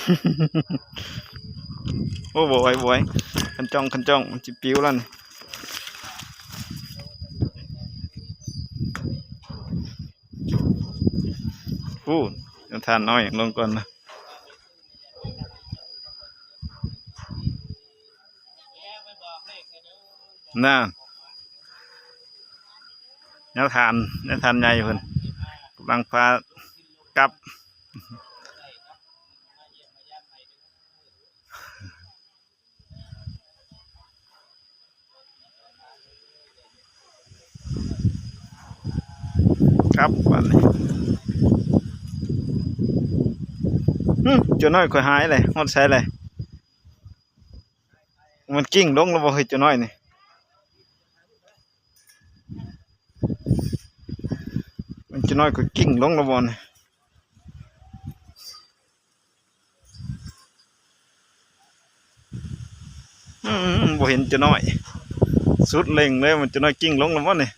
ໂອ້ ບໍ່ໄຫວ ບໍ່ໄຫວ ຄັນຈ້ອງ ຄັນຈ້ອງ ມັນຊິປິວແລ້ວນີ້. ໂອ້ ເອົາຖ່ານນ້ອຍລົງກ່ອນນະ. ນັ້ນ ແນວທ່ານ ແນວທ່ານໃຫຍ່ເພິ່ນກຳລັງພາກັບ ກັບບາດນີ້. ຫຶ ເຈົ້ານ້ອຍຂ້ອຍຫາຍເລີຍ ຮອດໃສເລີຍ? ມັນກິ້ງລົງແລ້ວບໍ່ເຮີ້ຍ ເຈົ້ານ້ອຍນີ້? ເຈົ້ານ້ອຍຂ້ອຍກິ້ງລົງແລ້ວບໍ່ນີ້? ອືມ ບໍ່ເຫັນເຈົ້ານ້ອຍ ສຸດເລັ່ງເລີຍ. ມັນເຈົ້ານ້ອຍກິ້ງລົງແລ້ວບໍ່ນີ້?